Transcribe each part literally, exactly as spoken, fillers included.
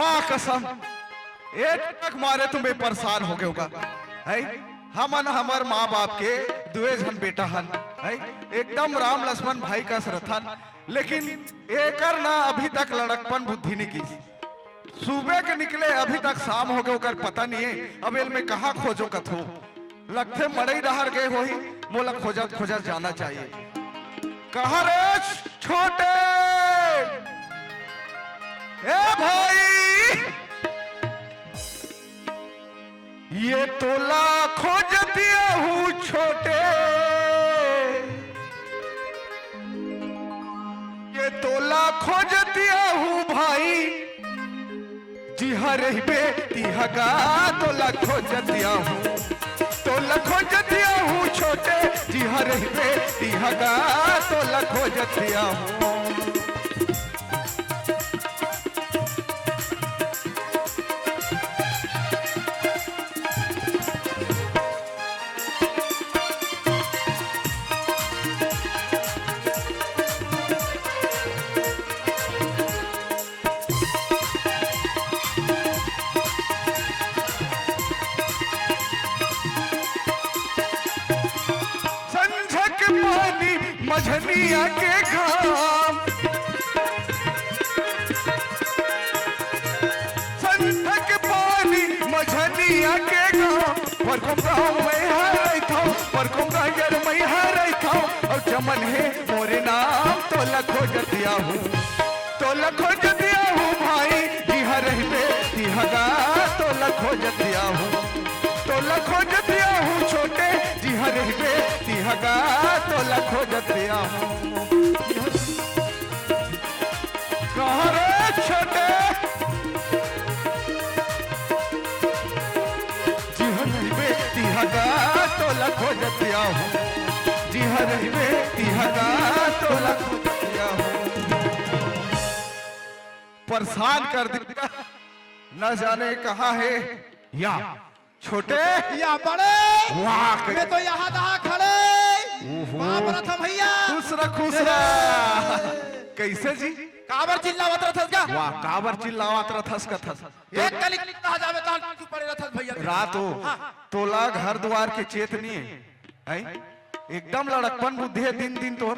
माँ कसम, एक टक मारे तुम्हें परेशान हो गए होगा, है? हमन हमर माँ बाप के दुए झन बेटा हन, है? एकदम राम लक्ष्मण भाई कस रथन, लेकिन एकर ना अभी तक लड़कपन बुद्धि नहीं की। सुबह के निकले, अभी तक शाम हो गए, ओकर पता नहीं है। अब एल में कहाँ खोजो कथो, लगथे मड़ई डहर गए होही, मोला खोजत खोजत जाना चाहिए। कहाँ रे छोटे, ए भाई, ये तोला खोजतिया हूँ छोटे, ये तोला खोजतिया हूँ भाई, जिहा रहिबे तिहा गा तोला खोजतिया हूँ, तोला खोजतिया हूँ छोटे, जिहा रहिबे तिहा गा तोला खोजतिया हूँ। संझक पानी मझनिया के घाम, संझक पानी मझनिया के घाम, परकुम गाँव मैं हरैथव, परकुम गाँव मैं हरैथव, अउ चमन हे मोरे नाम तोला खोजतिया हूँ। तोला खोजतिया हूँ भाई, जिहा रहिबे तिहा गा तोला खोजतिया हूँ, तोला खोजतिया हूँ छोटे, जिहा रहिबे तिहा गा तोला खोजतिया हूँ। कहाँ रे छोटे, जिहा रहिबे तिहा गा तोला खोजतिया हूँ, जिहा रहिबे तिहा गा तोला खोजतिया हूँ। परेशान कर दिया, न जाने कहाँ है या छोटे। या बड़े। वाह, मैं तो यहाँ तहाँ खड़े। ओहो। बाप रथ भैया। खुश रह, खुश रह। कैसे जी? काबर चिल्लावत रथस का? वाह, काबर चिल्लावत रथस कथस? एक कली कहा जावे तहां चुप पड़े रथस भैया। रात हो, हाँ। तोला घर द्वार के चेत नहीं है, हैं? एकदम लड़कपन बुद्धि है दिन दिन तोर।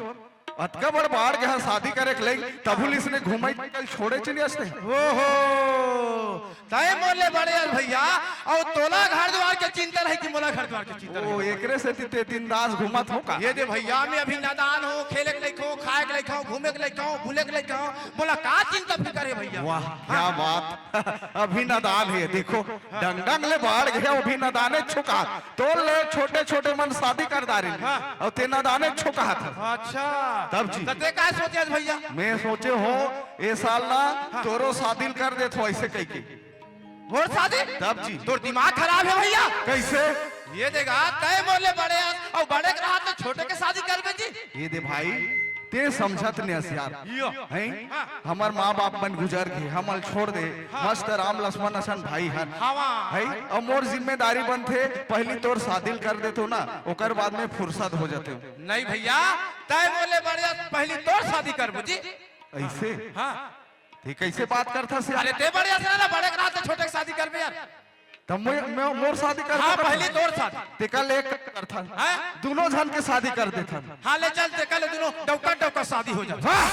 अतका बड़ बाढ़ गया शादी करे के लई, तभुल इसने घूमई कल छोड़े चले असते। ओहो, तय मोले बड़े अस भैया, अउ तोला घर द्वार के चिंता रही कि मोला घर द्वार के चिंता ओ, रही। एकरे सेती ते दिन रात घूमत हो का? ये दे भैया, मैं अभी नादान हूँ, खेले के लइक हूँ, खाए के लइक हूँ, घूमे के लइक हूँ, भूले के लइक हूँ, मोला का चिंता फिकर है भैया? वाह, हाँ। क्या बात। अभी नादान है, देखो, हाँ। डंग डंग ले बाढ़ गया, अभी नादाने छुका। तोर ले छोटे-छोटे मन शादी कर डारिन। हाँ। अउ ते नादाने छोकहात हस। अच्छा। तब जी। त ते काय सोचे हस भैया? मैं सोचे हों, ए साल ना हाँ। तोरो शादी ल कर देथों अइसे कहिके। मोर शादी? तब जी। तोर दिमाग खराब है भैया। कैसे? ये देखा, तय मोर ले बड़े हस, अउ बड़े के रहत तो छोटे के शादी करबे जी। ये दे भाई, ते समझत नइ हस यार। यो। हैं? हाँ। हमर माँ बाप मन गुजर गे, हमन ल छोड़ दे, हाँ। मस्त राम लक्ष्मण असन भाई हन। हवा। हैं? अउ मोर जिम्मेदारी बनथे, पहली तोर शादी ल कर देथों ना, ओकर बाद में फुर्सत हो जाथे। नहीं भैया, तय मोले बढ़िया, पहली तोर शादी करबो जी। ऐसे? हाँ। ते कैसे बात करथस यार? अरे ते बढ़िया से ना, बड़े के रहत छोटे के शादी करबे यार। तब मैं, मैं मोर शादी कर हाँ, सकत पहली हूँ। तोर शादी। तेकर ले एक करथन। हैं? दुनों झन के शादी कर देथन। हाँ, ले चल, तेकर ले दुनों डौका डौका शादी हो जात। वाह!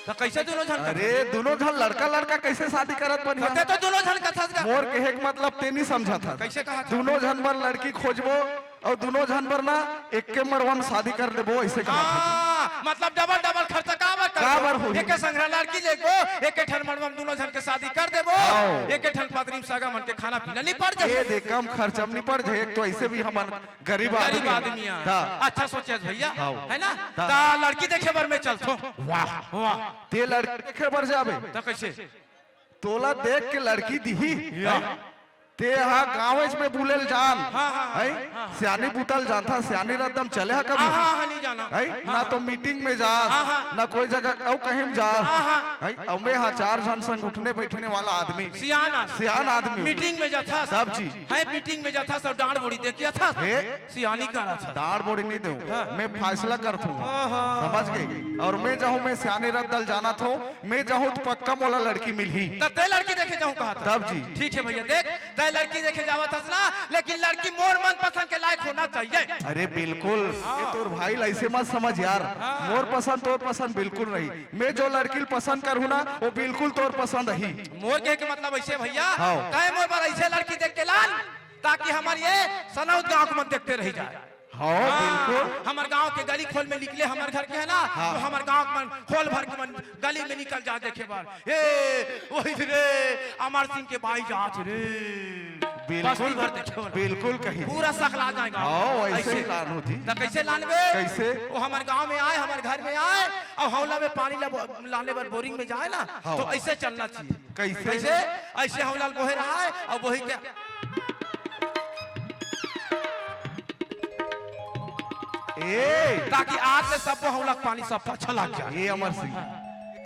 त कैसे दुनों झन कर अरे, दुनों झन लड़का लड़का कैसे शादी करत बनिया? ते तो दुनों झन कथस का? मोर कहे के मतलब ते नहीं समझत हस। कैसे कहा था? दुनों झन बर लड़की खोजबो अउ दुनों झन बर ना एक के मड़वा में शादी कर देबो, ऐसे कहा था। हाँ, मतलब डबल डबल खर्चा काबर कर काबर दो? होही? एके संघरा लड़की लेगो, एके ठन मड़वा में दुनों झन के शादी कर देबो, हाँ। एके ठन पतरी में सगा मन के खाना पीना निपट जाही। ये दे, कम खर्चा में निपट जाही, एक तो ऐसे भी हमन गरीब गरीब आदमी आदमी आय। हाँ। अच्छा सोचे हस भैया, हाँ। है ना? हाँ। त लड़की देखे बर मैं चलथों। वाह। वाह। ते लड़की देखे बर जाबे? त कैसे? तोला देख के लड़की दिही, या। हैं? ते हा गाँवेच में बुले ल जान, हाँ, हाँ, हाँ, हैं? हाँ, हाँ। सियानी बूता ल जानथा, सियानी रद्दा म चले हा कभी? हाँ, हाँ, हाँ, नहीं जाना। हैं? हाँ, ना हाँ। तो मीटिंग में जास, हाँ, हाँ। ना कोई जगह अउ कहीं में जास। हाँ, हाँ। हैं? अउ मैं हा चार झन संग उठने बैठने वाला आदमी। सियान आदमी। सियान आदमी। मीटिंग में जाथस। तब जी। हैं, मीटिंग में जाथस अउ डांड़ बोड़ी देख के आथस। हे? सियानी करथस। डांड़ बोड़ी नहीं देवों। हाँ। मैं फैसला करथों। हाँ, हाँ। समझ गए? अउ मैं जाहूं, मैं सियान रद्दल जानत हंव, मैं जाहूं त पक्का मोला लड़की मिलही। तब तैं लड़की देखे जाहूं कहत हस? तब जी। ठीक हे भइया, देख, तैं लड़की देखे जावत हस ना, लेकिन लड़की मोर मन पसंद के लायक होना चाहिए। अरे बिल्कुल, ये तोर भाई ला अइसे मत समझ यार। हाँ। मोर पसंद तोर पसंद बिल्कुल रही। मैं जो लड़की ल पसंद करहूं ना, वो बिल्कुल तोर पसंद ही। मोर कहे के मतलब अइसे भइया, हाँ। तैं मोर बर अइसे लड़की देख के लान, ताकि हमर ये सनौद गांव के मन देखते रहि जाए। हाँ, हाँ, बिल्कुल। हमर गांव के गली खोल में निकले हमर घर के हे ना, हाँ। तो हमर गांव के मन खोल भर के मन गली में निकल जाए देखे बर। ए, वही रे, अमर सिंह के बाई जात रे। बिल्कुल, बस्ती भर देखे वाला। बिल्कुल कही। पूरा सकला जाए गांव। हाँ, वइसे अइसे। ही लान होही। त कइसे लानबे? कइसे? वो हमर गांव में आए, हमर घर में आए, अउ हौला में पानी ला-, लाने बर बोरिंग में जाए ना, हाँ। तो अइसे चलना चाहिए। कइसे? कइसे? अइसे हौला ल बोहे रहय, अउ बोही के ए! ताकि आज ले सब्बो हौला के पानी सफा छलक जाए। ए अमर सिंह,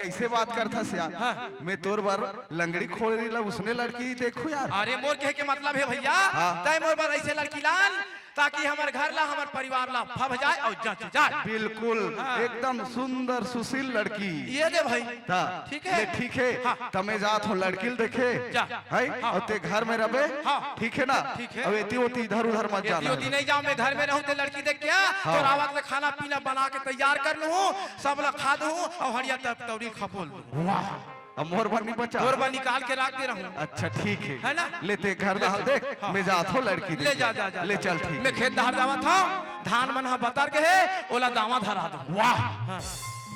कइसे बात करथस यार? हाँ। मैं तोर बर लंगड़ी खोरी ला उसने लड़की देखहूं यार। अरे मोर कहे के मतलब हे भइया, हाँ। तैं मोर बर अइसे लड़की लान, ताकि हमर घर ला, हमर परिवार ला फब जाए अउ जच जाए। बिल्कुल, हाँ। एकदम सुंदर सुशील लड़की। ये दे भाई। हाँ। ठीक हे? ले, ठीक हे। हाँ। त मैं जात हंव लड़की ल देखे। जा। हे? हाँ। अउ तैं घर में रहबे? हाँ। ठीक हे ना? ठीक हे। अउ एती ओती इधर उधर मत जाना। एती ओती नइ जांव, मैं घर में रहूं त लड़की देख के आ, हाँ। तोर आवत ले खाना पीना बना के तैयार कर लूहूं, सब ला खा दूहूं अउ हड़िया तब तौरी खपोल दूहूं। वाह, अब मोर बर नइ बचा? तोर बर निकाल के राख दे रहूं। अच्छा, ठीक हे। हे ना? ले तैं घर डाल दे, हाँ। मैं जात हंव लड़की देखे। ले जा, जा, जा, ले जा। चल, ठीक। मैं खेत डहर जावत हंव, धान मन ह बतर गे हे, ओला दावा धरा दो। वाह। हाँ।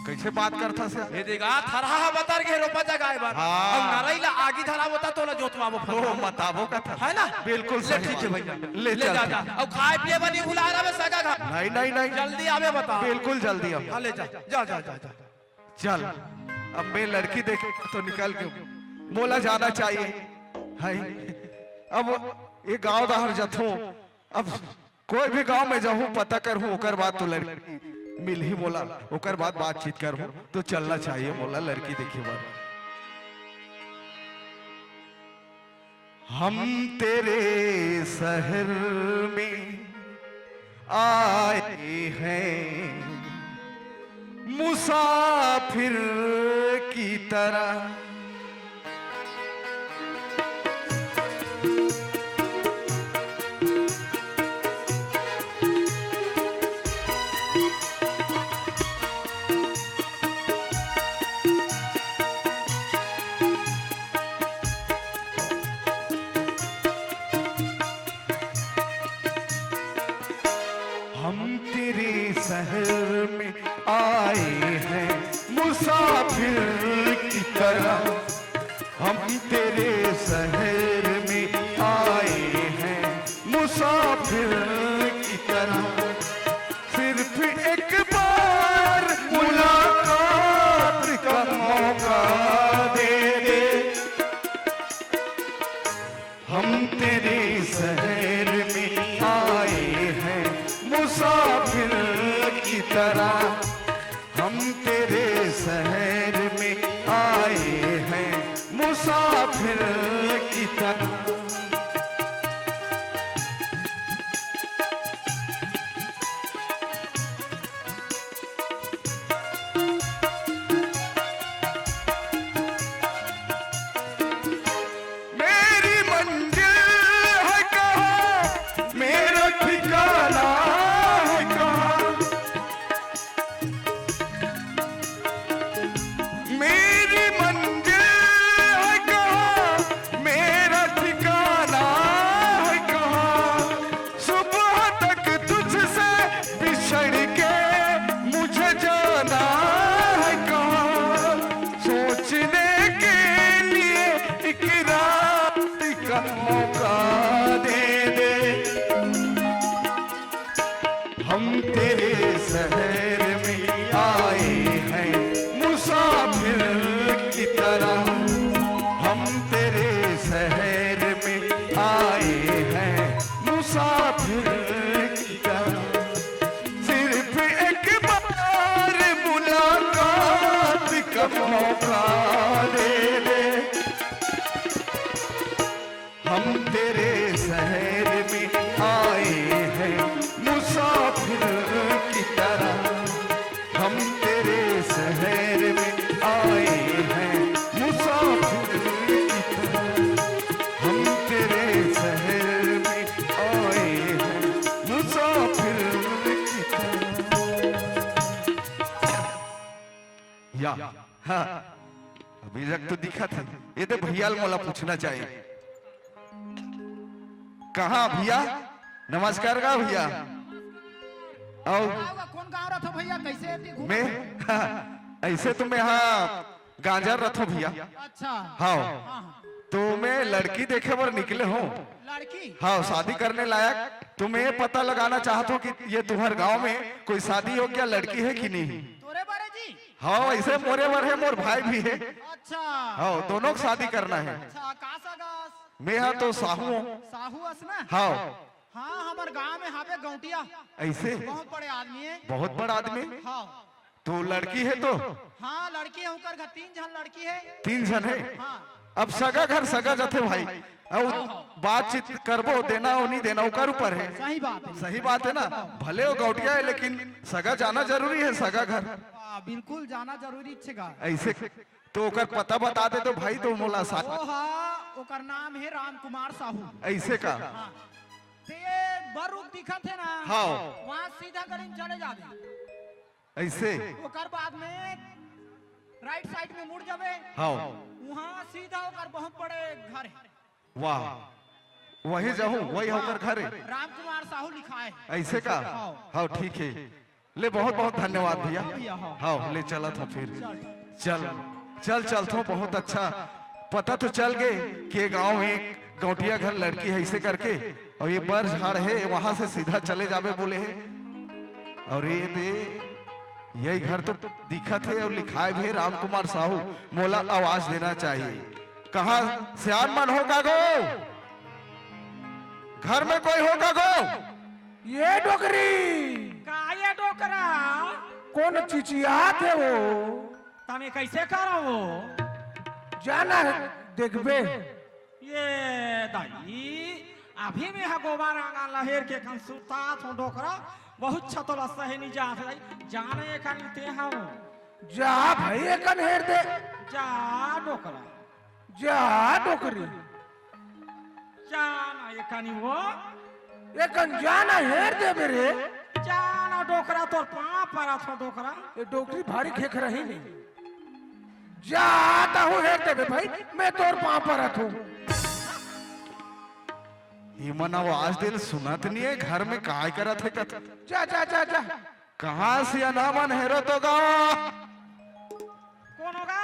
कइसे बात करथस यार? ये देखा, थरहा ह बतर गे हे, रोपा जगाए बर। हाँ। अउ नरई ला आगी धराबो त तोला जोतवाबो ओ, फंदा। बताबो कथस। हे ना? बिल्कुल ले, सही ठीक हे बात। भइया। ले ले चल, जा, ठीक। जा। अउ खाए पिए बर नइ भुलाय रहबे सगा घर। नहीं, नहीं, नहीं। जल्दी आबे बता। बिल्कुल जल्दी आबे। हाँ, ले जा। जा, जा, जा, जा। चल, अब मैं लड़की देखे तो निकल गेंव, मोला जाना चाहिए। हे, अब ये गांव डहर जाथंव, अब कोई भी गांव में जाहूं, पता करहूं, ओकर बाद तो लड़की मिलही मोला, ओकर बाद बातचीत करहूं, तो चलना चाहिए मोला लड़की देखे बर। हम तेरे शहर में आए हैं मुसाफिर की तरह। हम तेरे शहर में आए हैं मुसाफिर की तरह। हम तेरे शहर में आए हैं मुसाफिर की तरह। सिर्फ एक बार मुलाकात का मौका दे दे। हम तेरे शहर में आए हैं मुसाफिर की तरह। हम तेरे शहर में आए हैं मुसाफिर की तरह। मेरी मंजिल है कहाँ, मेरा ठिकाना है कहाँ? मेरी मंजिल है कहाँ, मेरा ठिकाना है कहाँ? सुबह तक तुझसे बिछड़ के मुझे जाना है कहाँ? सोचने के लिए एक रात का मौका दे दे। हम तेरे शहर में आए हैं मुसाफिर की तरह। हम तेरे शहर में आए हैं मुसाफिर की तरह। सिर्फ एक बार मुलाकात का मौका दे दे। हम तेरे शहर में आए हैं मुसाफिर की तरह। हम तेरे दिखत हे। ये दे भैया ल मोला पूछना चाहिए। कहाँ भैया? नमस्कार गा भैया। अउ का होगा? कौन गाँव रथो भैया? कैसे एती घूमत मैं हो? ऐसे तो मैं हाँ गांजर रथो भैया। अच्छा। हाँ। हाँ, हाँ। तो मैं लड़की देखे बर निकले हूँ। लड़की? हाँ, शादी करने लायक। तो मैं ये पता लगाना चाहता हूँ कि ये तुम्हारे गांव में कोई शादी योग्य लड़की है कि नहीं? तोरे बारे जी? हाँ, ऐसे मोरे बर है, मोर भाई भी है। अच्छा। हाँ, दोनों को शादी करना है। अच्छा, का सगा अस? मैं हाँ तो साहू हूँ। साहू अस ना? हाँ। हाँ, हमर गांव में हावे गौंटिया। ऐसे? बहुत बड़े आदमी है। बहुत बड़ा आदमी? हाँ। तो लड़की है तो? हाँ, लड़की है, ओकर घर तीन झन लड़की है। तीन झन है? हाँ। अब सगा घर सगा जाथे भाई। अब हाँ, हाँ। बातचीत करबो, देना हो नहीं देना ओकर ऊपर है। सही बात है। सही बात है ना? भले वो गौंटिया है लेकिन सगा जाना जरूरी है, सगा घर। हाँ, बिल्कुल जाना जरूरी छेगा। ऐसे तो ओकर पता बता दे तो भाई तो मोला साथ। ओ हाँ, ओकर नाम है राम कुमार साहू। ऐसे का? हाँ। ते बर रुख दिखत है ना? हाँ। वहाँ सीधा गली में चले जाबे। ऐसे? ओकर बाद में राइट साइड में मुड़ जाबे। हाँ। वहाँ सीधा ओकर बहुत बड़े घर है। वाह, वही जाहूँ, वही ओकर घर है। राम कुमार साहू लिखाए। ऐसे का? हाँ। हाँ, ठीक है। ले, बहुत बहुत धन्यवाद भैया। भैया, हाँ। हाँ, ले चलत हूँ फिर। चल। चल, चल चलत हूँ, बहुत अच्छा। पता तो चल गे कि ये गांव में एक गौंटिया घर लड़की है ऐसे करके, और ये बर झाड़ है, वहां से सीधा चले जाबे बोले है। और ये दे, यही घर तो दिखत है और लिखाए भी है राम कुमार साहू, मोला आवाज देना चाहिए। कहाँ सियान मन हो का गो? घर में कोई हो का गो? ये डोकरी! का ये डोकरा? कौन चिचियात है वो? तमे कैसे करो वो? जाना है, देखबे। ये दाई, अभी में हा गोबर आंगन लहेर के कन सुतात हो डोकरा, बहुत छतोला सहे नहीं जात है दाई, जाने ये कन ते हम। जा भाई, ये कन हेर दे। जा डोकरा। जा डोकरी। जा ना ये कनी वो। ये कन जा ना हेर देबे रे। जा ना डोकरा, तोर पाँव परत हो डोकरा। ये डोकरी भारी खेख रही नहीं। जा ताहू हेर देबे भाई, मैं तोर पाँव परत हूँ। ये मन आवाज देल सुनत नहीं है, घर में काय करत है कथ। जा, जा, जा, जा। कहाँ सियाना मन हेरो तो गा? कौन होगा?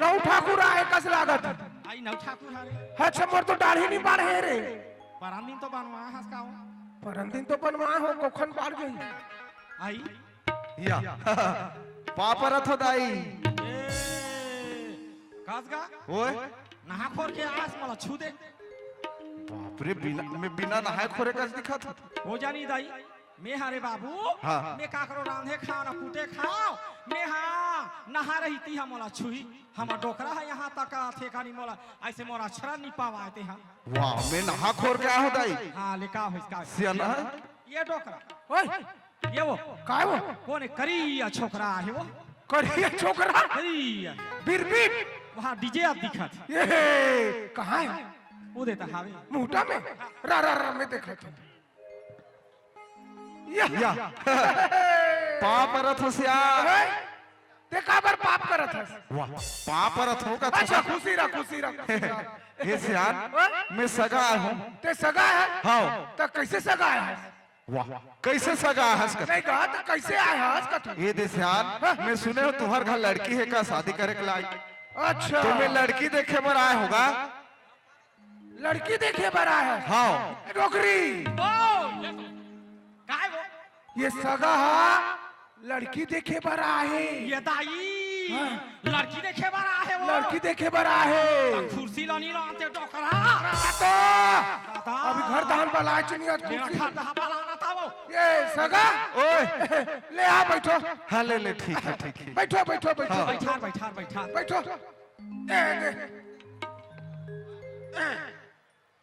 नौ ठाकुर आए कस लागत। आई नौ ठाकुर हरे। अच्छा, मोर तो दाढ़ी नहीं बाढ़े रे। परन दिन तो बनवा हस का हो? परन दिन तो बनवा हो, कोखन बाढ़ गई। आई? या। पाँव परत हो दाई। ए, कस गा? ओए। नहा खोर के आस मला छू दे। बाप रे, बिना, मैं बिना नहाए खोरे कस दिखत हो? हो जानी दाई। मैं हरे बाबू, हाँ। मैं काकरो रांधे खाओ ना कूटे खाओ, मैं हाँ नहा रही ती हम मोला छुई, हम डोकरा है यहाँ तक आथे कानी मोला, ऐसे मोरा अक्षरा नहीं पावा आते हैं। वाह, मैं नहा खोर के आया हूँ दाई। हाँ, ले का हो इसका? सियाना। ये डोकरा। ओए, ये वो। काय वो? कौन है? करिया छोकरा है वो। करिया छोकरा? करिया। बिरबिट। वहाँ डीजे आप दिखत। ये कहाँ है? वो देता हावे। मुहटा में? रा, रा, रा, मैं देखा था। या। या। पाँव परत हो सियान। अरे, ते काबर पाँव परत हस? वाह, पाँव परत हो का अच्छा, छोकरा? खुशी रह, खुशी रह, खुशी रह। हे सियान, हाँ? मैं सगा आय हूँ। ते सगा है? हाँ। त कैसे सगा आय हस? वाह, कैसे सगा आय हस कथ? नहीं कहा त कैसे आय हस कथ? ये दे सियान, हाँ? मैं सुने हो तुम्हार घर लड़की है का शादी करे के लायक? अच्छा। तो मैं लड़की देखे बर आय होगा। लड़की देखे बर आय हे। हाँ। डोकरी। ओ, ये तो, काय वो? ये सगा हा लड़की देखे बर आय हे। ये दाई, हाँ। लड़की देखे बर आय हे वो। लड़की देखे बर आय हे। त कुर्सी लानी लाते डोकरा। तो दादा। अभी घर धान बलाए चुनिया मेरा कुर्सी। घर धान बलाना था वो। ये सगा। ओए। ले आ बैठो। हाँ, ले, ले, ठीक है, ठीक है। बैठो, बैठो, बैठो। हाँ। बैठार, बैठार, बैठार। बैठो। ए, ए।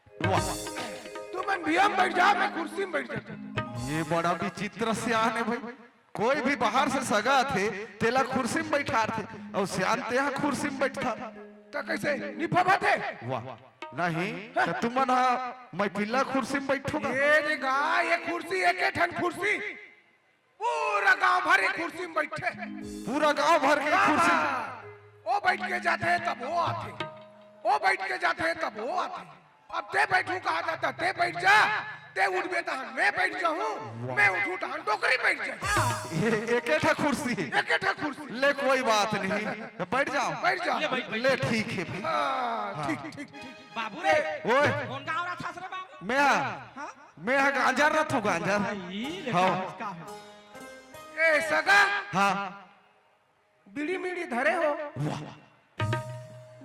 वाह। तुमन भुइयां म बइठ जा, मैं कुर्सी म बइठ जाथंव। ये बड़ा विचित्र सियान हे भाई। कोई भी बाहर से सगा आथे, तेला कुर्सी म बइठारथे, अउ सियान तेहा कुर्सी म बइठथा। त कइसे? निफावत हे? वाह। नहीं, त तुमन हा मैं पिल्ला कुर्सी म बइठहूं का? ये रे गा, ये कुर्सी, एके ठन कुर्सी। पूरा गांव भर ये कुर्सी में बैठे। पूरा गांव भर के कुर्सी में। वो बैठ के जाथे तब वो आथे, वो बैठ के जाथे तब वो आथे। अब ते बैठू कहा जाता, ते बैठ जा, ते उठबे तहन मैं बैठ जाहूं, मैं उठू तहन डोकरी बैठ जाए। ए-, एके ठा कुर्सी। एके ठा कुर्सी। ले, कोई बात नहीं, बैठ जाओ। बैठ जा। ले, बैठ, बैठ। ले, ठीक है भाई। हाँ, हाँ। ठीक, ठीक, ठीक। बाबू रे, ओए। कौन गाँव रहा था रे बाबू? मैं हा। हाँ? मैं हा गांजर रहा था, गांजर। आई, ले हाँ। का है? ए, सगा। हाँ। बीड़ी मीड़ी धरे हो? वाह।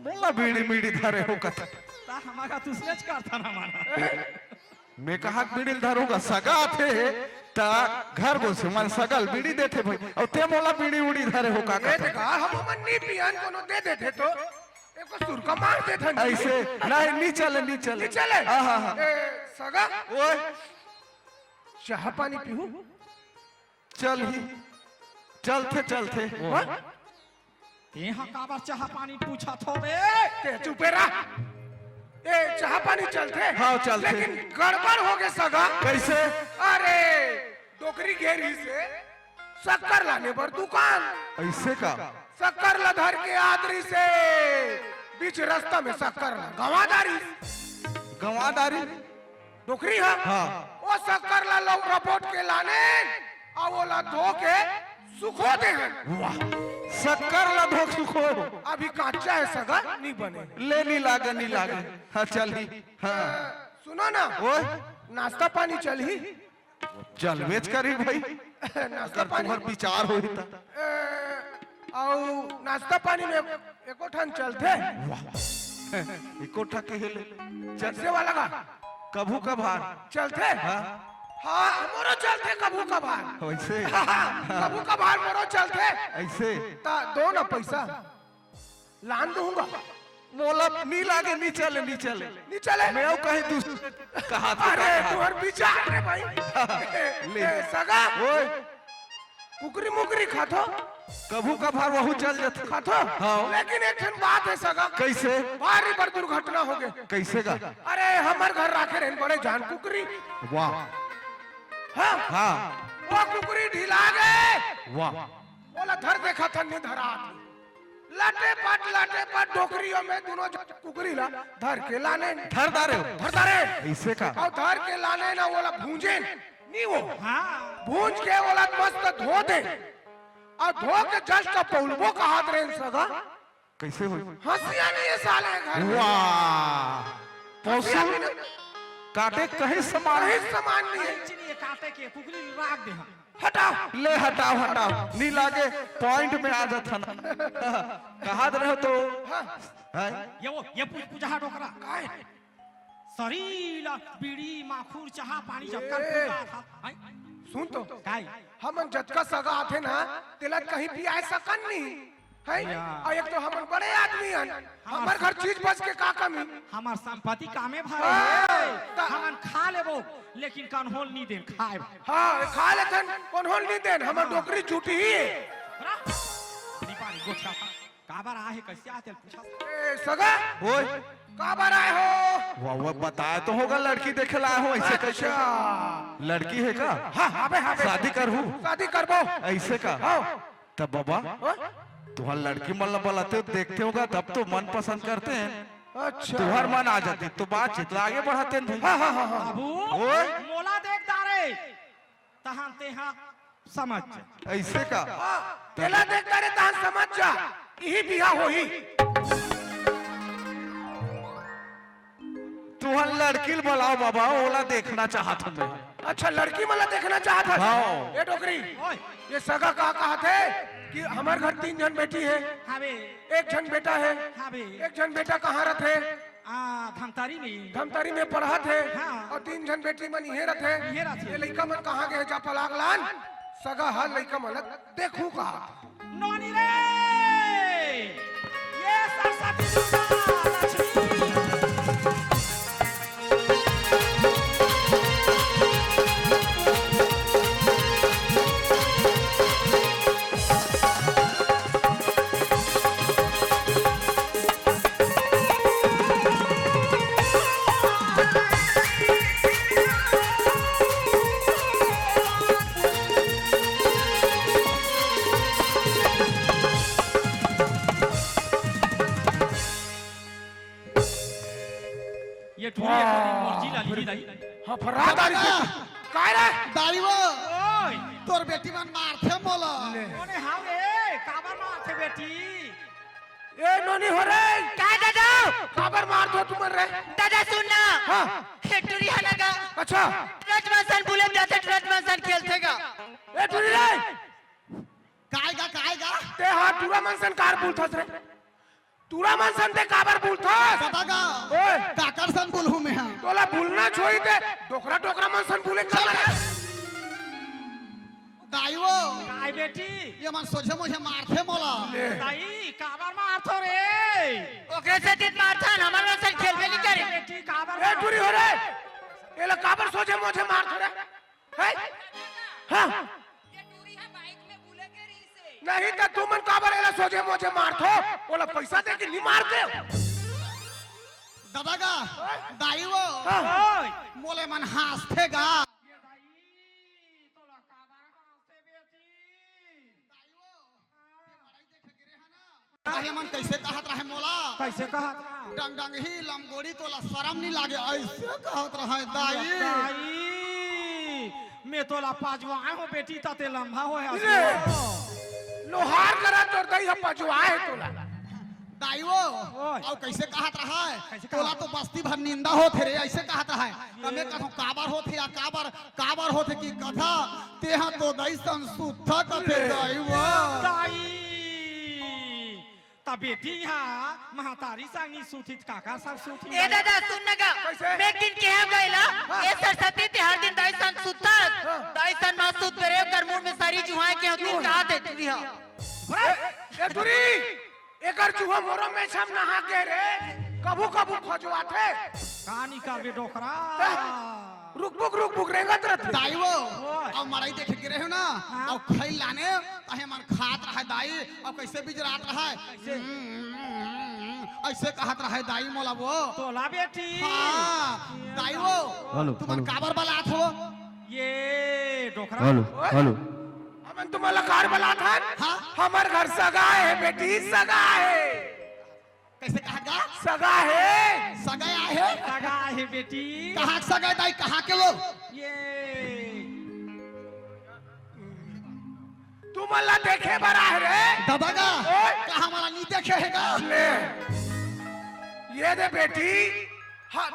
बोला बीड़ी मीड़ी धरे हो कथा। ता हमारा तुसने करता ना माना। मैं कहा बीड़ी धरूंगा, सगा थे, ता घर बोसे मन सगल बीड़ी देथे भाई। और ते मोला बीड़ी उड़ी धरे हो का ये कथा। देखा, हम मन नहीं पियन, कोनो दे देथे तो एको सुरका मार देथन। ऐसे, नहीं, नहीं चले, नहीं चले। नहीं चले? हाँ, हाँ, हाँ। ए, सगा? ओए। चाह पानी पीहू? चल ही, चलथे, चलथे। हाँ? तेहा काबर चाह पानी पूछत हो बे? ते चुपे रह। ए, चाह पानी चलथे? हाँ, चलथे। लेकिन गड़बड़ हो गे सगा। कैसे? अरे, डोकरी गे रिहिसे शक्कर लाने बर दुकान। ऐसे का? शक्कर ला धर के आत रिहिसे, बीच रास्ता में शक्कर ला गंवा डारिस। गंवा डारिस? डोकरी हा? हाँ। वो शक्कर ला लोग रपोट के लाने, अउ ओला धो के सुखो दे हन। वाह, शक्कर ला धो के सुखो। अभी कच्चा है सगा, नहीं बने। ले, नहीं लागे, नहीं लागे। हाँ, चल ही। हाँ। सुनो ना, ओए। नाश्ता पानी चल ही? चलबेच करही भाई। नाश्ता अगर पानी। तुम्हर विचार होही त। ए, अउ नाश्ता पानी में एको ठन चलथे? वाह। एको ठा कहे ले। चल। कैसे वाला का? कभू कभार। चलथे? हाँ। हाँ, मोरो चलथे कभू कभार। वैसे? हाँ, कभू कभार मोरो चलथे। ऐसे? ता दो ना पैसा। लान दूंगा। मोला नी लागे, नी चले, नी चले। नी चले? मैं अउ कहीं दूस-, कहा तो अरे, कहा। तुम्हर विचार रे भाई। ले। ए, सगा। ओए। कुकरी मुकरी खाथो? कभू कभार वहू चल जाथे। खाथो? हाँ। लेकिन एक ठन बात है सगा। कैसे? भारी बड़ दुर्घटना हो गए। कैसे का? अरे, हमर घर राखे रहन बड़े जान कुकरी। वाह। हाँ। हाँ। वो कुकरी ढिला गए। वाह। बोला धर देखा था, नहीं धरा। लटे पट, लटे पट डोकरियों में दोनों जो कुकरी ला धर के लाने। धर डारे हो? धर डारे। ऐसे का? अउ धर के लाने ना, ओला भूंजे नी वो। हाँ। भूंज के ओला मस्त धो दे। अउ धो के just पौलबो कहात रहे सगा। कैसे होई? हंसिया नहीं है साले घर में। वाह। हंसिया पौसुल भी नहीं। काटे कहीं समान। कहीं समान नहीं है। कहीं नहीं है काटे के, कुकरी राख दे हम। हटाओ। ले हटाओ, हटाओ। नी लागे, point में आ जात हन। कहा दे रहे हो तो? हाँ। हैं? ये वो, ये पूछ, पूछा डोकरा। काय? सरीला, बीड़ी, माखुर, चाहा, पानी, जब कर ए। पूछा था। हैं? सुन तो। काय? हमन जतका सगा आथे ना, तेला कहीं पियाए सकन नहीं। हैं? या। अउ एक तो हमन बड़े आदमी हन, हमर हमर घर चीज बच के का कमी? हमर संपत्ति कामे भरे हाँ, हे। त- हमन खा लेबो, लेकिन कन्होल नी देन खाए। हाँ, खा लेथन, कन्होल नी देन, हमर हाँ। डोकरी जूठही हे। बरा? नी पानी गोठिया। काबर आए हे, कैसे आए हे, तेला पूछा। ए, सगा? ओए। काबर आए हो? वाह, वाह, बताया तो होगा, लड़की देखे ला आए हो, ऐसे कैसे? अच्छा। लड़की है का? हाँ, हाँ बे, हाँ बे। शादी करहू? शादी करबो। ऐसे का? हाँ। तब बाबा, हाँ? तुहर लड़की मन ला बलाते हो, देखते होगा, तब तो मन पसंद करते हैं। अच्छा। तुहर मन आ जाते तो बातचीत ला आगे बढ़ाते हैं भाई। हाँ, हाँ, हाँ, हाँ। बाबू, ओए। मोला देख डारे, तहन तेहा समझ जा। ऐसे का? हाँ, तेला देख डारे, तहन समझ जा। यही बिहा होही। तुहर लड़की ल बलाओ बाबा, ओला देखना चाहत हूँ मैं। अच्छा, लड़की मन ला देखना चाहत हस? हाँ। ए डोकरी, ओए। ये सगा का कहत हे कि हमर घर तीन झन बेटी हे, हावे। एक झन बेटा हे, हावे। एक झन बेटा कहाँ रथे? आ, धमतरी में। धमतरी में पढ़त हे, हाँ। अउ तीन झन बेटी मन इहे रथे। इहे रथे। ये लइका मन कहाँ गे हे, जा पलाग लान, सगा ह लइका मन ला देखहूँ का। नोनी रे, ये सरस्वती दुर्गा लक्ष्मी। ये टूरी एक दिन मर्जी ला ली नहीं। हाँ, फर्रा दारी के। काय रे? दाई वो। ओए। तोर बेटी मन मारथे मोला। ले। कोने हाँ रे, काबर मारथे बेटी? ए नोनी हो रे। काय दादा? काबर मारथो तुमन रे? दादा सुन ना। हाँ। हे टूरी हा ना गा। अच्छा। ड्रज मन सन बुले जाथे, ड्रज मन सन खेलथे गा। ए टूरी रे। काय गा, काय गा? ते हा टूरा मन सन कार बुलथस रे। टूरा मन सन ते काबर बुलथस? दादा गा। ओए। काकर सन बुलहूँ मैं हा। तोला बुलना छोड़ी दे, डोकरा डोकरा मन सन बुले चल काबर? रे। दाई वो। काय बेटी? ये मन सोझे मोझे मारथे मोला। ले। दाई, काबर मारथो रे? ओकरे सेती मारथन, हमर मन सन खेलबे नहीं करे। बेटी, काबर ए मारथो? टूरी हो रे। एला काबर सोझे मोझे मारथो रे? हैं? हाँ। ये टूरी हा बाइक में बुले के रहिसे। नहीं त तुमन काबर एला सोझे मोझे मारथो? ओला पैसा दे के नहीं मारते? दादा गा, दाई वो, हाँ। ओए। मोले मन हाँसथे गा। ये दाई, तोला काबर हाँसथे बेटी? दाई वो, अरे मन कैसे कहत रहे मोला? कैसे कहत रहा? डंग डंग ही लमगोड़ी तोला शरम नहीं लागे, ऐसे कहत रहे दाई। दाई, मैं तोला पजवाए हो बेटी, ताते लंबा हो है। ले, लोहार करा तोर दाई हम पजवाए तोला। दाई वो, ओए। अउ कैसे कहत रहे? कैसे तोला कहत? तो बस्ती भर निंदा होत हे रे, ऐसे कहत रहे। त मैं कहूँ काबर होत हे या काबर, काबर होत हे कि कथा, तेहा तो दाई सन सुत्था कथे दाई वो। दाई, त बेटी हा महतारी संग नी सुतित काका संग सुतित? ए दादा सुन न गा, कैसे? मैं किन के हम गइला, हाँ। ए सरस्वती ते हर दिन दाई सन सुत्था, हाँ। दाई सन मा सुत बेरे कर मुड़ में सारी जुहाए के होती क्यों? कहा दे तू हा। ए, ए टूरी, एकर जुहा मोरो में छम नहा के रे, कभू कभू खजुआथे। का निकालबे डोकरा? रुक बुक, रुक बुक, रेंगत रथे। दाई वो, ओए। अउ मड़ई देखे गे रहे हो ना, हाँ। अउ खइल लाने, तहे मन खात रहे दाई, अउ कैसे बिजरात रहे। कैसे? हम्म, ऐसे कहत रहे दाई मोला वो। तोला बेटी। हाँ, दाई वो, हेलो, तुमन हेलो। काबर बलात हो? ये डोकरा। हेलो, ओए। हेलो। हमन तुमन ला कार बलात हन? हाँ। हमर घर सगा हे बेटी, सगा हे। कैसे कहा गा? सगा हे। सगा हे? सगा हे बेटी। कहाँ सगा दाई, कहाँ के वो? ये तुमन ला देखे बर आहे रे। दादा गा, ओए। कहाँ मोला नहीं देखे हे गा? ले। ये दे बेटी, हाँ,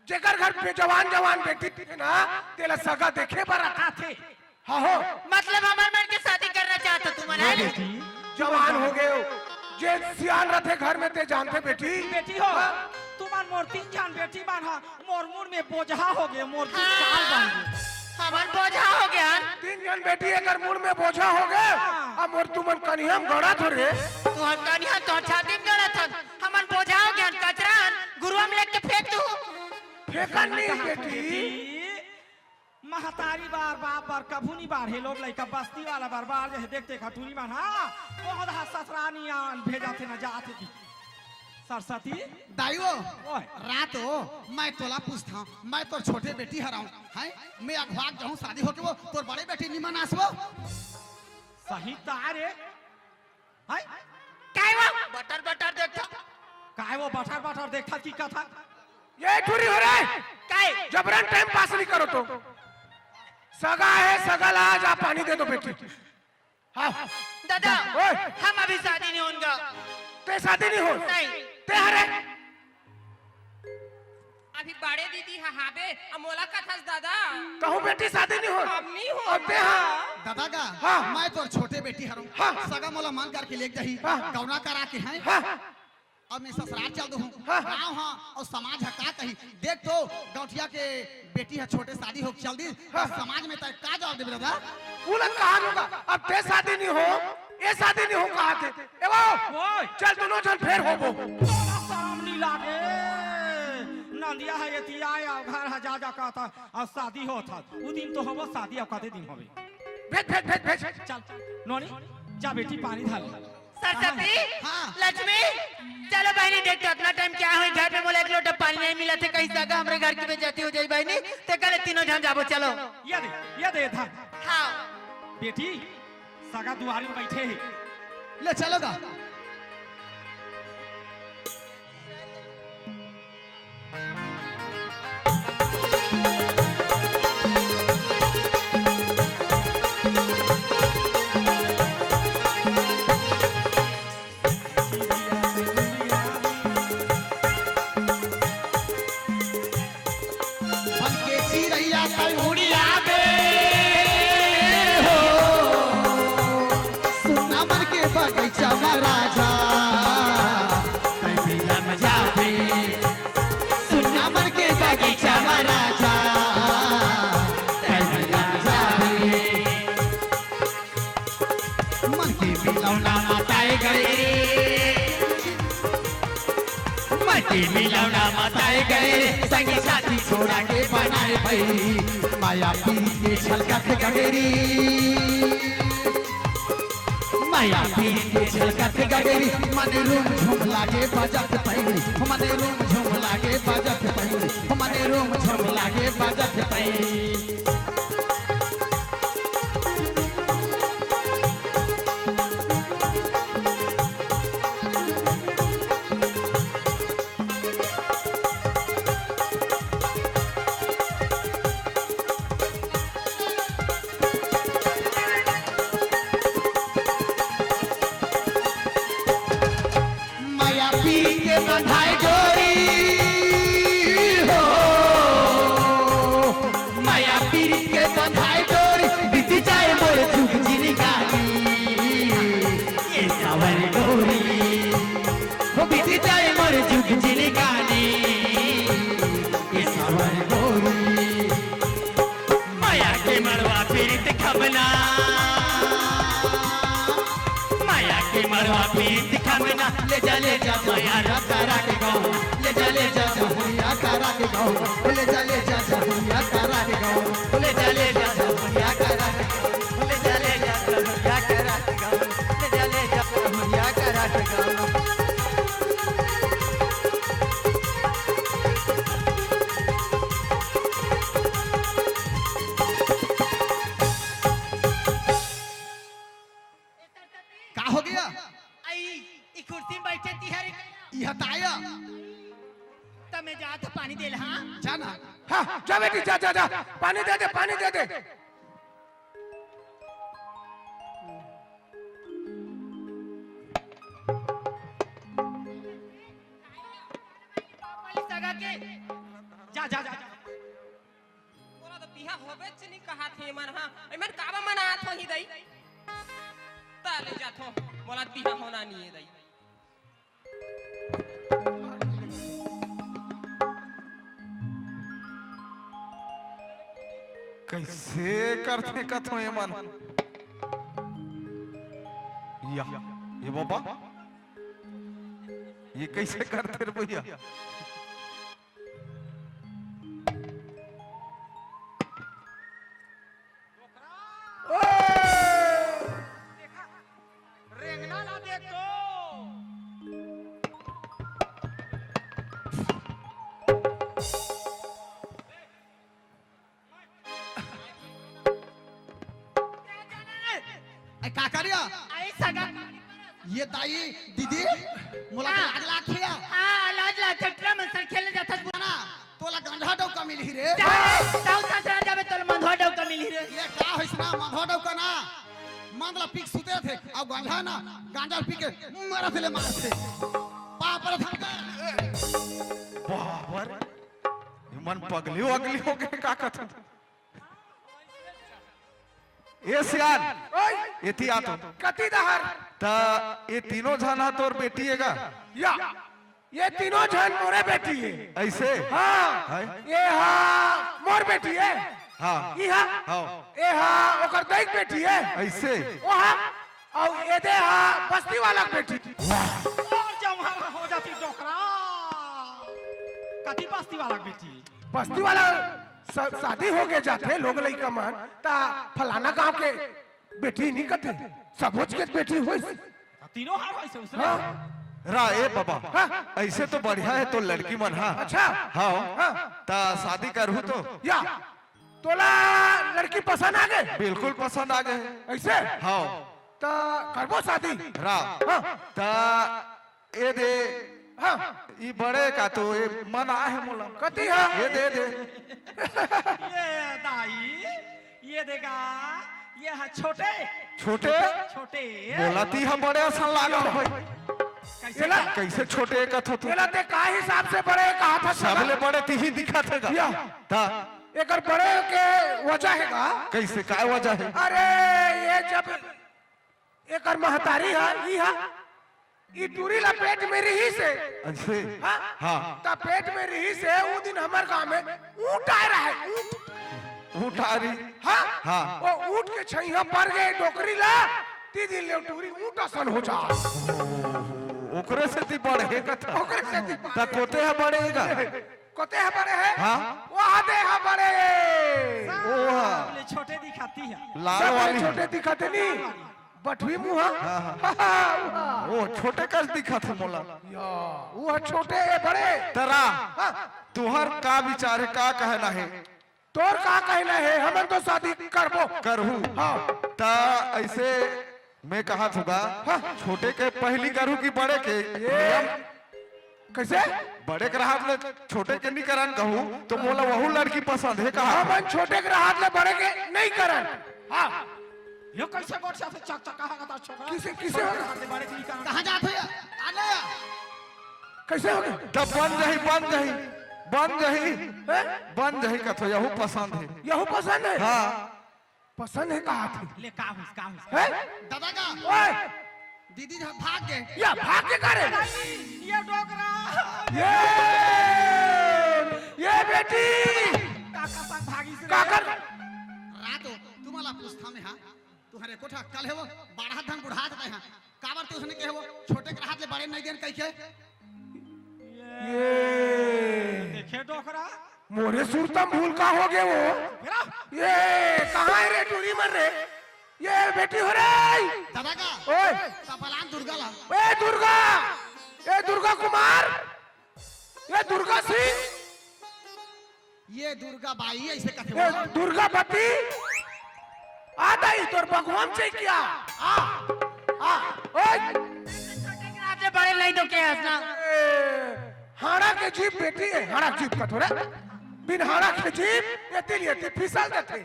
जेकर घर पे जवान जवान बेटी हे ना, तेला सगा देखे बर आथे। आथे। हाँ हो। मतलब हमर मन के शादी करना चाहत हो तुमन, ये है ना? बेटी। जवान हो गए हो, जे सियान रथे घर में ते जानथे बेटी। बेटी हो, हाँ? तुमन मोर तीन झन बेटी मन हा, मोर मुड़ में बोझा हो गए, मोर तीन हाँ। साल बन गए। हमन बोझा हो गए हन। तीन झन बेटी एकर मुड़ में बोझा हो गए, हाँ। अब मोर तुमन कनिहा म गड़त हो रे। तुहर कनिहा तोहर छाती में गड़त हन, हमन बोझा हो गए हन, कचरा हन, घुरुवा में लेके फेंक दू। फेंकन नहीं कहा बेटी। बेटी। महतारी बर, बाप बर कभू नी बाढ़े, लोग लइका बस्ती वाला बर बाढ़ जाथे, देखते खटूरी मन, हाँ, ओहदा ससुरारी आन भेजाथे न जाथे की। सरस्वती। दाई वो, ओए। रात हो, मैं तोला पूछथंव, मैं तोर छोटे बेटी हरंव, हैं? मैं अघवाक जाहूँ शादी होके वो, तोर बड़े बेटी निमन आस वो? सही तारे। हैं? काय वो? बटर बटर देखथस। काय वो बटर बटर देखथस की कथा? ये टूरी हो रे। काय? जबरन टाइम पास नहीं करो तो। सगा हे, सगा ला जा पानी दे दो बेटी। हाँ। दादा, ओए। हम अभी शादी नहीं होन गा। ते शादी नहीं हो? नहीं। ते हरे? अभी बड़े दीदी ह हाबे, अब मोला कथस दादा। कहूँ बेटी शादी नहीं हो। अब नहीं हो। अब ते हाँ। दादा गा, हाँ। मैं तोर छोटे बेटी हरंव। हाँ। सगा मोला मन करके लेके जाही। हाँ। गौना करा के हैं। हाँ। अब मैं ससुराल चल दूँ। हाँ। गाँव हाँ, अउ समाज ह का कही। देख तो गौंटिया के बेटी ह छोटे शादी होके चल दी, हाँ। समाज में तैं का जवाब देबे दादा? उलट कहा होगा, अब ते शादी नहीं हो, ये शादी नहीं हो कहा थे। ए वो, ओए। चल दोनों झन फेर होबो। तोला शरम नहीं लागे। नंदिया ह एती आय, अउ घर ह जा जा कहत ह, अउ शादी होत ह। उ दिन तो होबो शादी, अउ कते दिन होबे? भेज, भेज, भेज, भेज। चल, नोनी, जा बेटी पानी धर ले। सरस्वती, हाँ। लक्ष्मी, चलो बहिनी, देख तो अतना टाइम क्या होही, घर में मोला एक लोटा पानी नहीं मिलत हे, कहीं सगा हमरे घर के बेइज्जती हो जाही बहिनी, ते कल तीनों झन जाबो, चलो। ये दे, ये दे, धर। हाँ। बेटी, सगा दुआरी में बैठे हे। ले चलो गा। के मिलौना मताए गए, संगी साथी छोड़ा के बनाए भई। माया पीरित के छलकत गगरी, माया पीरित के छलकत गगरी, मन रूम झूम लागे बजत भई, मन रूम झूम लागे बजत भई, मन रूम झूम लागे बजत भई। माया पीरित के बंधाए डोरी हो, माया पीरित के बंधाए डोरी, बीती जाए मोर जुग जिनगानी, ए साँवर गोरी। हो बीती जाए मोर जुग जिनगानी, ए साँवर गोरी। माया के मड़वा पीरित खमना, माया के मड़वा पीरित खमना, ले जा, ले जा, माया रा तारा के गाँव, ले जा, ले जा, जहुरिया तारा के गाँव, ले जा, ले जा, जहुरिया तारा के गाँव, ले जा, ले जा, जहुरिया तारा के गाँव, ले जा, ले जा, जहुरिया तारा के गाँव, ले जा, ले जा, जहुरिया तारा के गाँव। का हो गया? आई, ई कुर्सी में बैठे ती हरे। इहा ताया। त मैं जात पानी दे ला, हाँ? जा ना। हाँ, जा बेटी, जा, जा, जा। पानी दे दे, पानी दे दे। जा, जा, जा, जा। मोला तो बिहा होबेच नहीं कहा थे मन, हाँ। एमन काबा मनात होही दई? ता ले जाथो, मोला बिहा होना नहीं है दई। कैसे करथे कथो एमन? या, ये बाबा, ये कैसे करथे रे भैया? ओ! रेंगना ला देख तो। ए, का करिया? आई सगा। ये दाई, दीदी, मोला तो हाँ। लाज लागथे या। हाँ, लाज लाग, चटरा मन संग खेले जाथस। ना, तोला गांजा डौका मिलही रे। जा रे, ताऊ ससुरा जाबे, तोला मंधवा डौका मिलही रे। ये का होइस ना, मंधवा डौका ना। मंद ला पीक सुते थे, अउ गांजा ना, गांजा पी के मरत ले मरत थे। बाप रे धमका। बाप रे, ये मन पगली वगली हो गए, का कथन? ए सियान, ओए! एती आ तो। कती डहर? त ए तीनों झन हा तोर बेटी हे गा? या, ये तीनों झन मोरे बेटी हे। अइसे? हाँ। हाय। ये हा मोर बेटी हे। हाँ। ई हा? हाँ। ये हा ओकर दई के बेटी हे। अइसे? ओ हा? अउ एदे हा बस्ती वाला के बेटी। वाह। और जम्हारा हो जाती डोकरा। कती बस्ती वाला के बेटी? बस्ती वाला स-, शादी हो के जाथे लोग लइका मन, ता फलाना गांव के बेटी नहीं कथे, सबोच के बेटी होइस। तीनों हा होइस उसने। हाँ। रा ए बाबा, हाँ। अइसे तो बढ़िया हे तो लड़की मन हा। अच्छा। हाँ। हाँ। ता शादी करहू तो। या, तोला लड़की पसंद आ गे? बिल्कुल पसंद आ गे। अइसे? हाँ। ता करबो शादी? रा। हाँ। ता ए दे। हाँ। ई बड़े का तो ए मन आहे मोला। कती हा? ए दे, ए दे। ये दाई, ये देखा, ये हा छोटे। छोटे? छोटे। मोला ती हा बड़े असन लागत हे। कैसे एला? का? कैसे छोटे कथो तू? एला ते का हिसाब से बड़े कहा था? सबले बड़े तिही दिखत हे गा। या। ता। एकर बड़े के वजह हे गा। कैसे, काय वजह हे? अरे, ये जब एकर महतारी हा, ई हा, ई टूरी ला पेट में रिहिस हे। अइसे? हाँ? हाँ। त पेट में रिहिस हे, उ दिन हमर गांव में ऊंट आए रहे, ऊंट। ऊंट आ रही? हाँ? हाँ। ओ ऊंट के छइहां पर गे डोकरी ला, ती दिन ले टूरी ऊंट असन हो जा। ओकरे सेती बड़े हे कथा। ओकरे सेती बड़े। त कोते ह बड़े हे गा? कोते ह बड़े हे? हाँ। वह दे ह बड़े। ओहा। ले छोटे दिखाती है। लाल सबले वाली। छोटे दिखत हे नी। बटवी मुहा। हाँ, हाँ। हाँ, हाँ, उहा। ओ, छोटे कस दिखत हे मोला। या, वो छोटे हे बड़े। तरा, हाँ। तुहर का विचार हे, का कहना हे? तोर का कहना हे? हमन तो शादी करबो। करहू। हाँ। त ऐसे मैं कहत हूँ गा, हाँ। छोटे के पहली करहू कि बड़े के? ये नियम। कैसे? बड़े के रहत ले छोटे के नहीं करन कहूँ, तो मोला वहू लड़की पसंद हे कहा। हमन छोटे के रहत ले बड़े के नहीं करन। हाँ। यो कैसे गोठियाथे चकचकाहा का छोकरा? किसे, किसे हो गया? बड़े के नहीं करन। कहाँ जात हो यार? आ ले यार। कैसे हो गया? तब बन जाही, बन जाही, बन जाही, हैं? बन जाही कथो, यहू पसंद हे। यहू पसंद हे? हाँ। पसंद हे कहा थे? ले, का होइस, का होइस? हैं? दादा का? ओए! दीदी ह भाग गे। या, भाग के करे? ये डोकरा। ये, ये बेटी। काका संग भागिस रे। काकर? रात हो, तुम्हाला पूछता मैं, हाँ? तुम्हारे कोठा कल हे वो, बारह धन बुढ़ा देते हैं। काबर ते उसने कहे वो, छोटे के रहत ले बड़े नहीं देन कहिके? ये। देखे डोकरा। मोरे सुरतम भूल का हो गए वो? मेरा? ये कहाँ हे रे टूरी मन रे? ये बेटी हो रे। दादा का? ओए। कपलान दुर्गा ला। ए दुर्गा, ए दुर्गा कुमार, ए दुर्गा सिंह, ये दुर्गा बाई ऐसे कथे ए वो। दुर्गापति, आ दाई तोर भगवान से क्या? आ, आ, ओए। छोटे के रहत ले बड़े नहीं देन कहे हस ना। ए, हाड़ा के जीभ बेटी हे, हाड़ा के जीभ कथो रे। बिन हाड़ा के जीभ, एती ले एती फिसल देथे।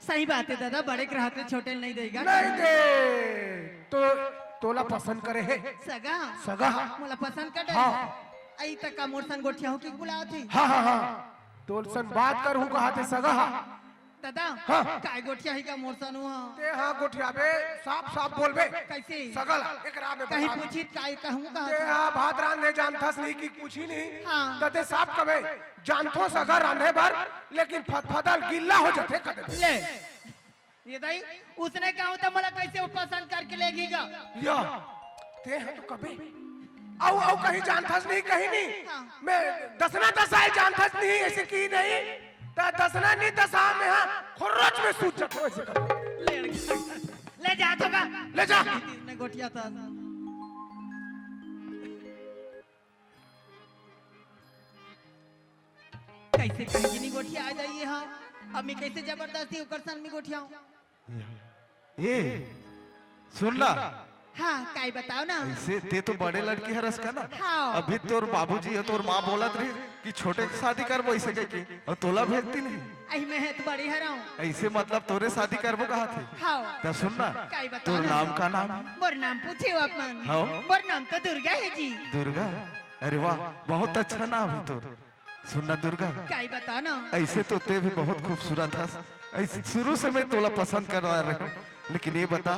सही बात हे दादा, बड़े के रहत ले छोटे ल नहीं देगा। नहीं दे। तो तोला पसंद करे हे? सगा? सगा? मोला पसंद कर डरे? हाँ। अई तक का मोर सन गोठियाहू कि बुलात हे? हाँ, हाँ, हाँ। तोर सन बात करहूँ कहा थे सगा। दादा, हाँ। काय गोठियाही का मोर सन हुआ? ते हाँ गोठियाबे, साफ साफ बोलबे। कैसे? सगा ला, एकरा में कहीं बता। पूछी काय कहूँ कहा ते थे? हाँ भात रांधे जानथस नहीं कि पूछी नहीं। हाँ। त ते साफ कबे, जानथो सगा रांधे बर, लेकिन फतफतल गिल्ला हो जथे कदे। ले। ये दाई, उसने कहूँ त मोला कैसे वो पसंद करके लेगी गा? या, ते ह तो कबे। अउ, अउ कहीं जानथस नहीं, कहीं नहीं। हाँ। मैं दसना दसाए जानथस नहीं, ऐसे की नहीं। त दसना नहीं दसा में हाँ, खुर्रच में सूझ जाथो ऐसे कर। ले, ले जा तो का। ले जा। ने गोठियाथस। कैसे कहीं नहीं गोठिया आ जाइए हाँ। अब मैं कैसे जबरदस्ती ओकर सन में गोठियाऊं? ए, सुन ना। हाँ, काय बताओ ना। ऐसे ते तो बड़े लड़की हरस का ना? हाँ। अभी तोर बाबूजी या तोर माँ बोलत रही कि छोटे के शादी करबो ऐसे कह के, अउ तोला भेजती नहीं। अई मैं ह तो बड़ी हरंव। ऐसे मतलब तोरे शादी करबो कहा थे? हाँ। त सुन ना, काय बताओ तोर ना? नाम का नाम? मोर नाम पूछे हो आप मन? हाँ। मोर नाम तो दुर्गा हे जी। दुर्गा? अरे वाह, बहुत अच्छा नाम हे तोर। सुन ना दुर्गा, काय बता ना? ऐसे तो ते भी बहुत खूबसूरत हस। ऐसे शुरू से मैं तोला पसंद करवा रहे हूँ, लेकिन ये बता,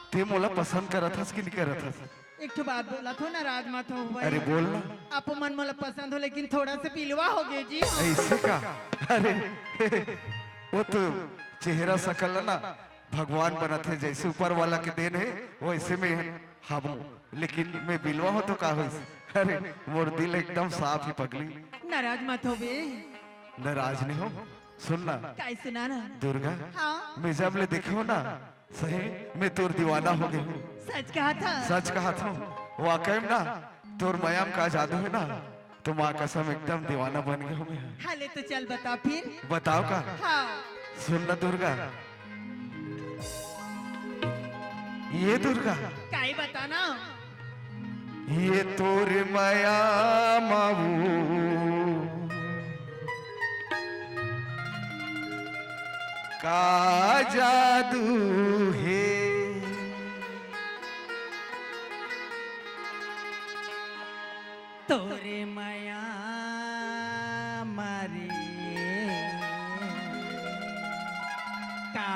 ते मोला पसंद करत हस कि नहीं करत हस? एक ठो बात बोला थो, नाराज मत हो भाई। अरे बोल ना। आप मन मोला पसंद हो, लेकिन थोड़ा से पिलवा हो गए जी। ऐसे का? अरे वो तो चेहरा सकल ना भगवान बनत हे, जैसे ऊपर वाला के देन हे, वैसे में हाबू। लेकिन मैं बिलवा हो तो का होइस? अरे, मोर दिल एकदम साफ हे पगली। नाराज मत होबे। नाराज नहीं हो, सुन ना। काय सुना ना? दुर्गा, हाँ? मैं जब ले देखे हो ना, सही में तोर दीवाना हो गए हूँ। सच कहा था? सच कहा था। वाकई में ना, तोर मया म का जादू हे ना, तो माँ कसम एकदम दीवाना बन गया हूँ मैं। हाले तो चल बता फिर। बताओ का? हाँ। सुन ना दुर्गा। ये दुर्गा। काय बता ना? ये तोर मया माऊ का जादू हे। तोरे मया मारे का